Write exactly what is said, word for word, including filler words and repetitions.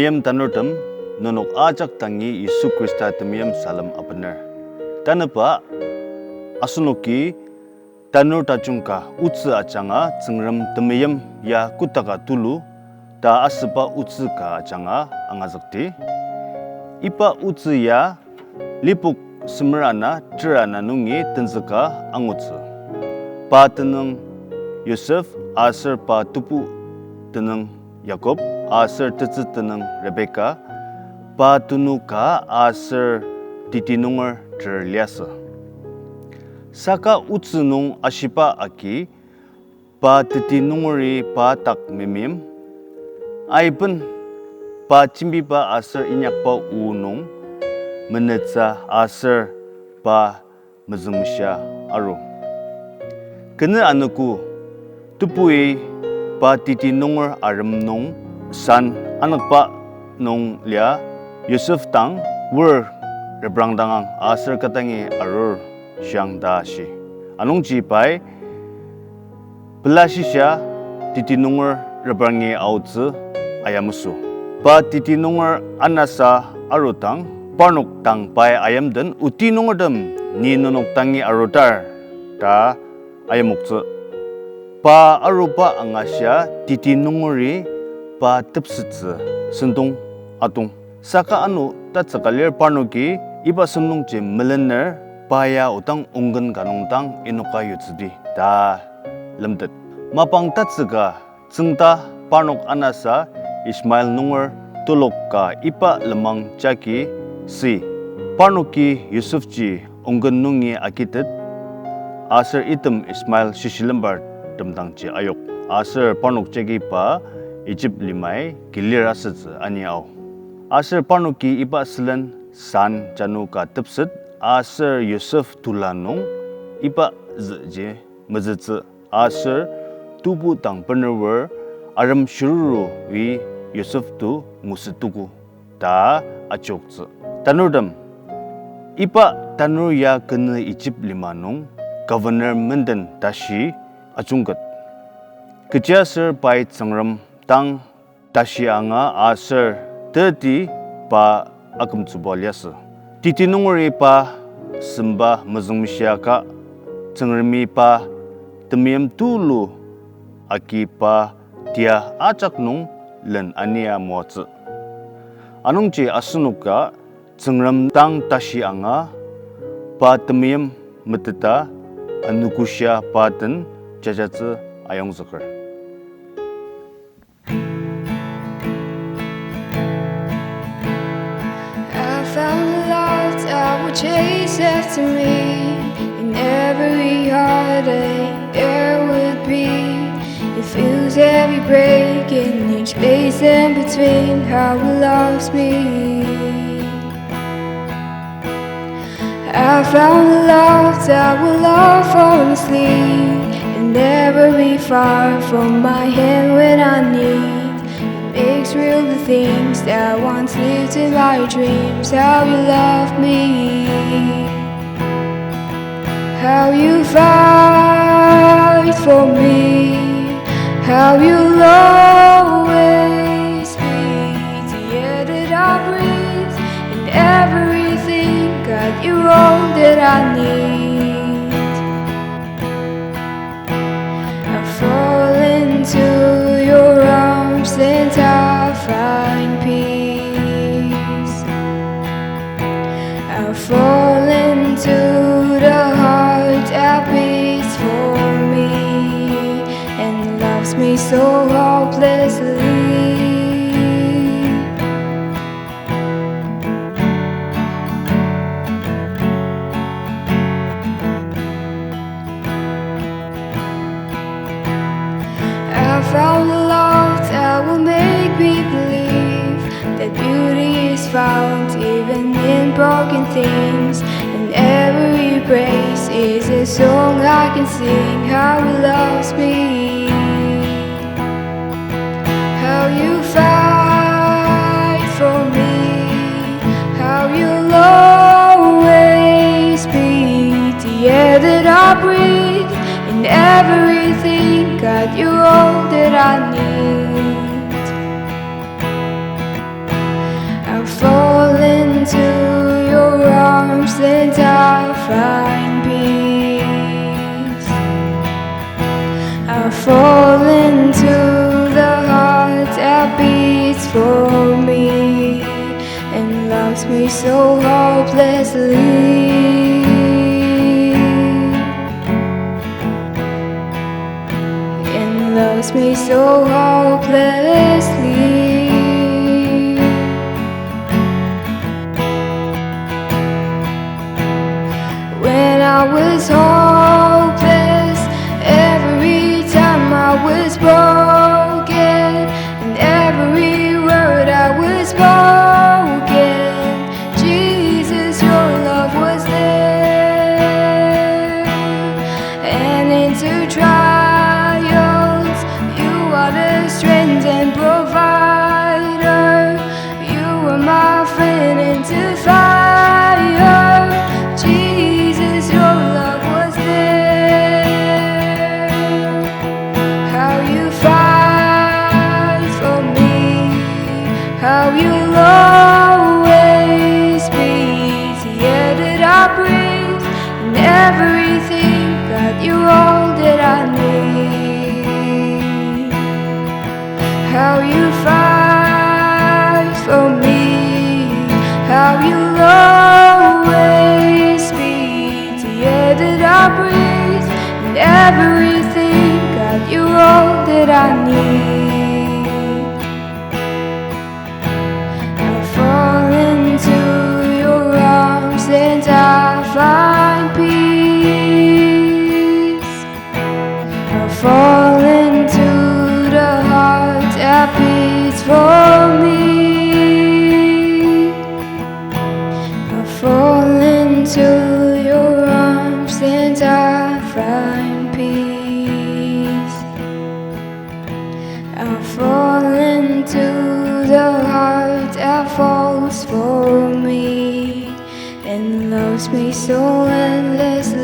Temeim tanurtem, nenok ajak dangi Yisu Khrista temeim salem abener. Tanüba asenoki tanur tajung ka otsü ajanga Tsüngrem temeim ya kotaka tulu ta asüba otsü ka ajanga angazükdi. Iba otsü ya Lipok semer ana ter ana nungi tenzüka angutsü. Pa tenüng Yosef, aser pa tebu tenüng Yakob, aser tetsü tenüng Rebeka, pa tenu ka aser teti nunger ter liasü. Saka otsü nung ashiba agi, pa teti nungeri pa dak memeim, aiben pa jembiba aser inyakba o nung menetsa aser pa mezüngmeshia aru. Kenü anogo, tebui pa teti nunger arem nung san anükba nung lia Yosef dang wor reprangdangang aser kadangi arur shiang ta shi. Anungji pai pela shisa teti nunger reprangi aotsü ayamesü. Pa teti nunger anasa arudang, parnok dang pai ayimden oti nungertem ni nenok dangi arudar ta ayimoktsü. Pa aruba angashia teti nungeri pa tepsettsü sentong atong. Saka ano tatsüka lir parnoki iba sentongji melener pa ya odang ongken ka nung dang inoka yutsüdi ta lemtet. Mapang tatsüka tsüngda parnok anasa Ishmael nunger telok ka iba lenmang jagi si. Parnoki Yosefji ongken nungi agitet, aser item Ishmael shishilembartem dangji ayok, aser parnok jagi pa Ijip limai kilir asütsü ani ao. Aser parnoki iba sülen san janu ka tepset, aser Yosef tula nung iba züji mezütsü, aser tebu dang bener arem shiruru-i Yosef to ngusettogo ta ajoktsü. Tanurtem, iba tanur ya kenü Ijip lima nung governor menden tashi ajungket. Kechiaser pai Tsüngrem dang tashi anga aser teti pa akümtsüba liasü. Teti nungeri pa semba mezüngmeshia ka Tsüngremi pa temeim tulu agi pa tia ajak nung len ania moatsü. Anungji asenoka Tsüngrem dang tashi anga pa temeim meteta anogoshia pa den jajatsü ayongzüker. I found a love that would chase after me in every heartache there would be. It feels every break in each space in between how it loves me. I found a love that will love honestly and never be far from my hand when I need. It makes real the things that once lived in my dreams. How you love me, how you fight for me, how you'll always be the air that I breathe, and everything, God, you're all that I need. I fall into your arms and I find peace. I fall into the heart that beats for me and loves me so hopelessly. I found a love that will make me believe that beauty is found even in broken things, and every praise is a song I can sing how he loves me. How you fight for me, how you'll always be the air that I breathe, in everything, God, you're all that I need. Fall into the heart that beats for me and loves me so hopelessly, and loves me so hopelessly. When I was hopeless, every time I was broken, and every word I was spoken, Jesus, your love was there. And into trials, you are the strength and provider. You were my friend into fire. Jesus, your love was there. How you fight for me, how you'll always be the air that I breathe, and everything, God, you're all that I need. How you fight for me, how you'll always be the air that I breathe, and everything, God, you're all that I need. I fall into your arms and I find peace. I fall into the heart that beats for me. I fall into your arms and I find peace. I fall into the heart that falls for me and loves me so endlessly.